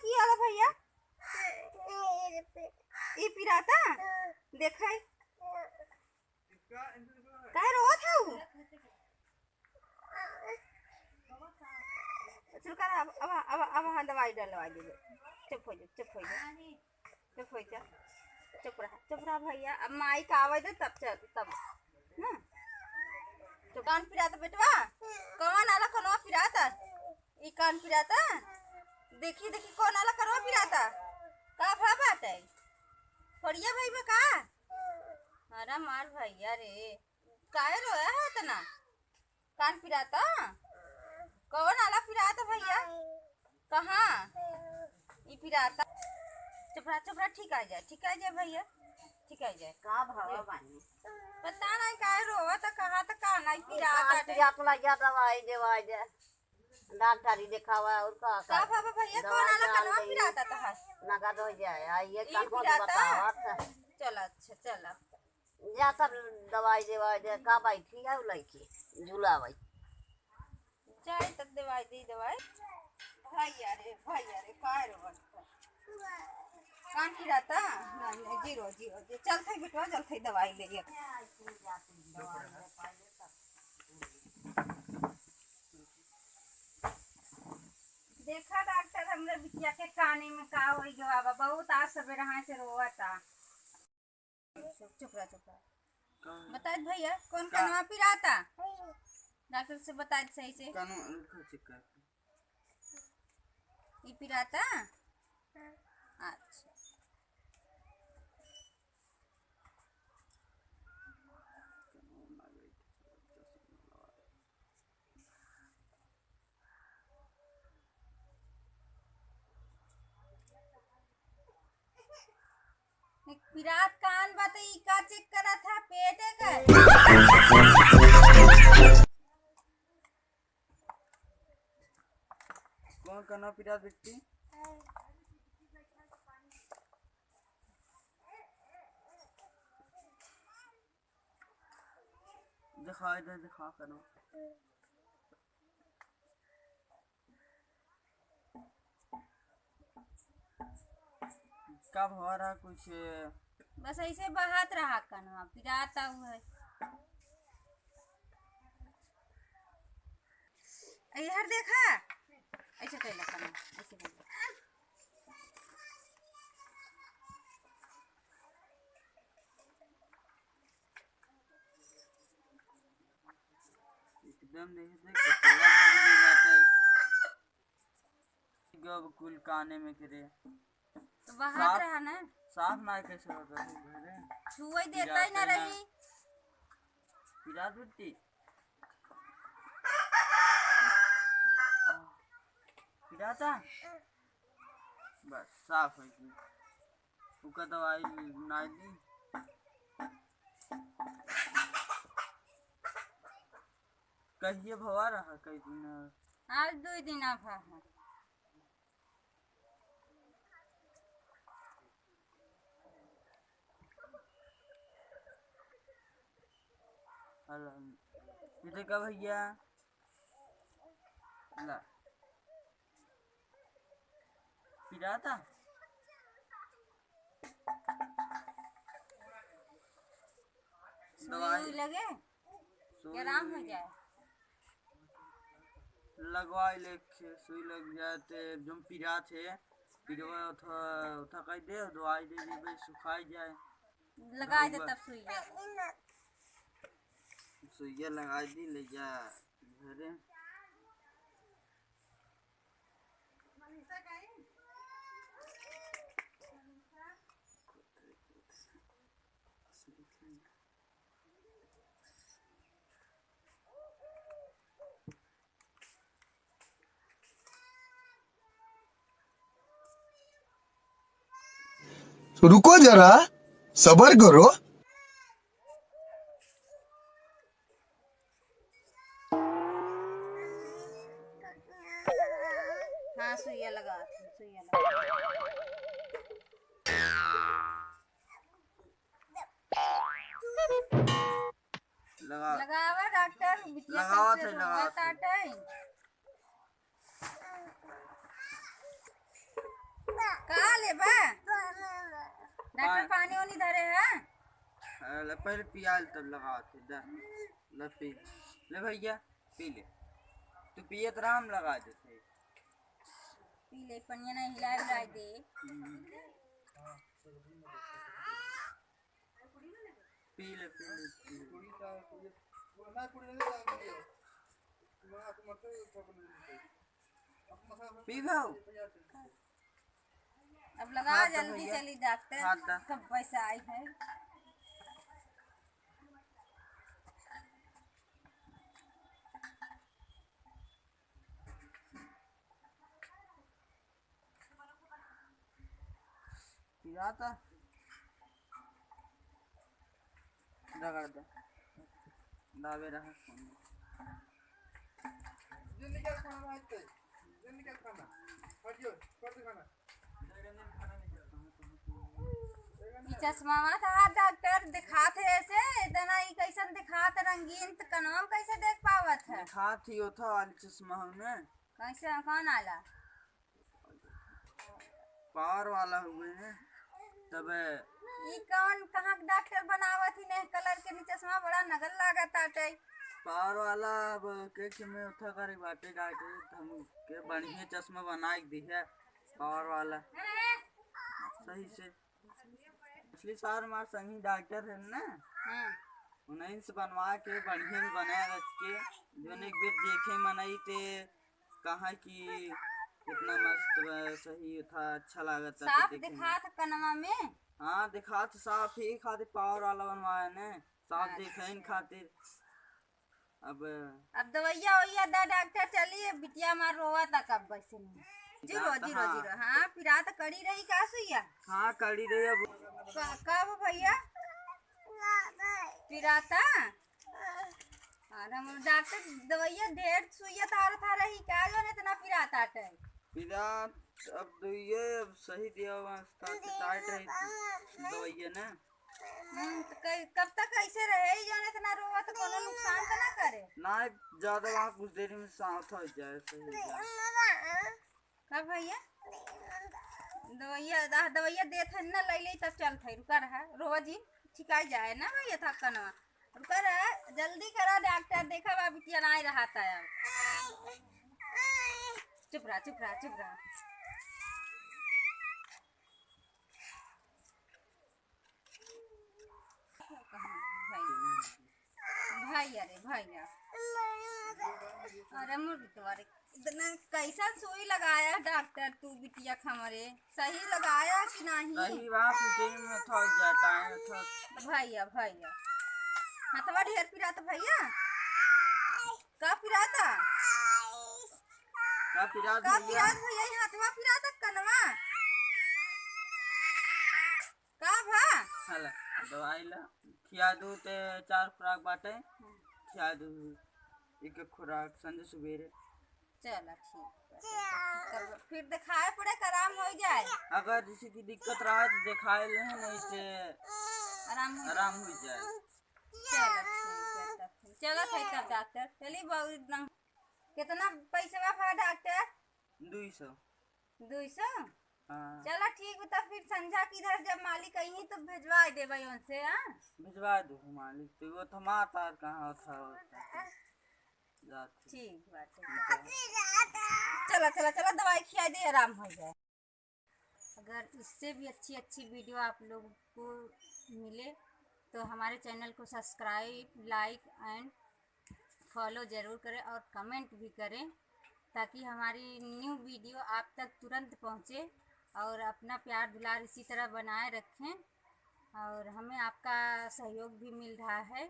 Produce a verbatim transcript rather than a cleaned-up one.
की आला भैया? ई पिराता? देखाई। काहे रोवत हऊ? चल कर अब, अब, अब, अब हाँ दवाई डलवा देबे। चुप हो जा, चुप हो जा। चुप हो जा। चुप रहा, चुप रहा भैया। अब माई का आवे दे तब चल, तब। ना? तो कान पिराता बेटवा? कौन आला कनवा पिराता? ई कान पिराता? देखी, देखी, कौन आला कनवा पिराता? का भा बात है? फड़िया भई बा का? अरे मार भैया रे, काहे रोया है इतना? कान पिराता? कौन आला पिराता भैया? कहाँ? ई पिराता? चुप रहा, चुप रहा, ठीक आ जाए, ठीक आ जाए भैया, ठीक आ जाए। का भवा बानी? पता नहीं काहे रोवा त कहाँ त का नहीं पिराता कान है। पिरात लग जा, दवाई देवाई दे, डॉक्टरी देखावा और का का का? बाबा भैया, कौन दवाई आला डाल कनवा दे, पिराता तहार? नगद हो जाए। आ ये ई कनवा पिराता? बतावत है। चला, अच्छा, चला। जा सब दवाई देवाई दे, का बैठी है उ लड़की, झुलावई। जाए तब दवाई दे, दवाई। भैया रे, भैया रे, काय रे बनता? कान पिराता? नहीं, नहीं, जीरो, जीरो, जीरो। चल थे बेटवा, चल थे दवाई ले ये। देखा डॉक्टर, हमरे बिटिया के काने में का होई गवा बा, बहुत आज सवेरे से रोवता। चुप रहा, चुप रहा। का? बताए भैया, कौन का? कनवा पिराता? डॉक्टर से बताए सही से। कनवा उनका चेक कर। ई पिराता? अच्छा। एक पिरात कान बा त ई का चेक करत है, पेटे का? कौन कनवा पिरात बिट्टी? दिखाई दे, दिखा कनवा। का भवा रहा कुछ? बस ऐसे बहात रहा कनवा, पिराता हुआ है। इधर देखा, ऐसे कैला कनवा, ऐसे कैला। एकदम देखे थे, कचरा भर गया बाटे। गब कुल काने में के रे। तो बहात साफ, रहा ना। साफ ना कैसे होता है घरे? छुए देता ही ना पिराते ना। रही। पिरात बिट्टी। पिराता? बस, साफ हो गई। उका दवाई ना दी। कहिए भवा रहा, कई दिन? आज दो दिन भा है। हेलो, ये देखा भैया, ला, पिराता? दवाई सुई लगे? सुई आराम हो जाए। लगवाई ले, सुई लग जाए ते एकदम पिरात है। पिरवा उठा, उठा कर दे, दवाई दे दे, बस सुखाई जाए। लगाई दे तब सुइया। सुइया लगाई दी, ले जा घरे। रुको जरा, सबर करो। हाँ, सुइया लगा, सुइया लगा। लगा। लगावा डॉक्टर, बिटिया लगावा कैसे थे, लगावा रोवत थे। आटे। का लेबा? डॉक्टर पा- पानी ओनी धरे है? अरे, पहले पिया ले, तब लगावत है, दा। ले पी। ले भैया, पी ले। तू पियत रहा, हम लगा देते हैं। पी ले, पनिया ना हिलाए उलाए दे। हम्म। पी ले, पी ले, पी ले। पी भाऊ। अब लगा हाँ, तो जल्दी भैया। चली डॉक्टर, हाँ, तो। कब पैसा आई है? पिराता। रगड़ दे। दाबे रहा। ई चश्मा था डॉक्टर दिखात है ऐसे, इतना ई कैसन दिखात रंगीन, त कनवा में कैसे देख पावत है? दिखात ही ओथा वाली चश्मा हूँ ना। कैसे, कौन आला? पावर वाला हुए हैं, तब ई कौन कहाँ के डॉक्टर बनावत ही ने कलर के नी चश्मा, बड़ा नगल लागत आटे। पावर वाला अब के, के में उठा करे बाटे डॉक्टर, त हम के बढ़िया चश्मा बना के दी है पावर वाला सही से। पिछली साल हमार संगी डॉक्टर है ना, हाँ। उन्हीं से बनवा के बढ़िया में बनाए रख के, जोन एक बेर देखे मनई ते कहा कि कितना मस्त बा, सही था, अच्छा लागत बा साफ देखे में। दिखात कनवा में। हाँ, दिखात साफ ही खातिर पावर वाला बनवाए ने, साफ अच्छा। देखे न खातिर। अब अब दवाइया वइया दा डॉक्टर, चली, बिटिया मार रोवा ता कब वैसे नहीं। जीरो, पिरात, जीरो, हाँ। जीरो। हाँ, पिरात कड़ी रही का सुइया? हाँ, कड़ी रही अब। का, का हो भैया? पिराता? अरे हम डॉक्टर दवाइया ढेर सुइया तार था रही का, जो इतना पिरात आटे? पिरात अब दुइये अब सही दिया हुआ, टाइट रही दवाइया ना। हम्म, तो कई, कब तक ऐसे रहे? ई जौन इतना रोवा तो कोनो नुकसान तो ना करे? ना, ज्यादा वहाँ कुछ देर में साफ हो जाए, सही हो जाए। का भैया? दवाइया, दा-, दवाइया देत है ना, ले ले तब चलत है, रुका रहा, रोवा जी, ठिकाई जाए ना भैया, थक्का ना, रुका रहा, जल्दी करा डॉक्टर, देखा बा बिटिया ना रहा था यार। चुप रहा, चुप रहा, चुप रहा। भैया रे भैया, अरे मुर्गी तुम्हारे इतना कैसन सुई लगाया डॉक्टर तू बिटिया हमरे, सही लगाया कि नहीं? सही बात, उसी में थक जाता है, थक। भैया, भैया, हथवा ढेर पिरात भैया, का पिराता? का पिरात का भैया? पिरात भैया, ई हथवा पिराता कनवा? का भा? हला, दवाई ला, खिया दू ते चार खुराक बाटे, खिया दू एक एक खुराक संझे सुबेरे। चला, ठीक बा, ठीक बा, फिर करबो। फिर दिखाए पड़े, आराम हो जाए। अगर जैसे कि दिक्कत रहा तो दिखाए ले, नहीं ते आराम हो आराम हो जाए। चला, ठीक है, तब फिर। चला, फिर तब डॉक्टर। चली, बहुत एकदम। कितना पैसा बा डॉक्टर? दुई सौ। दुई सौ? हाँ। चला ठीक बा, तब फिर संझा की इधर जब मालिक अइहीं तो भेजवा देबे उनसे, हाँ? भेजवा दो मालिक, तो वो थमा तार कहाँ होता होता। जात। ठीक बा, ठीक बा। चला, चला, चला, दवाई खिया दे, आराम हो जाए। अगर इससे भी अच्छी अच्छी वीडियो आप लोग को मिले तो हमारे चैनल को सब्सक्राइब, लाइक एंड फॉलो ज़रूर करें और कमेंट भी करें, ताकि हमारी न्यू वीडियो आप तक तुरंत पहुँचे। और अपना प्यार दुलार इसी तरह बनाए रखें और हमें आपका सहयोग भी मिल रहा है।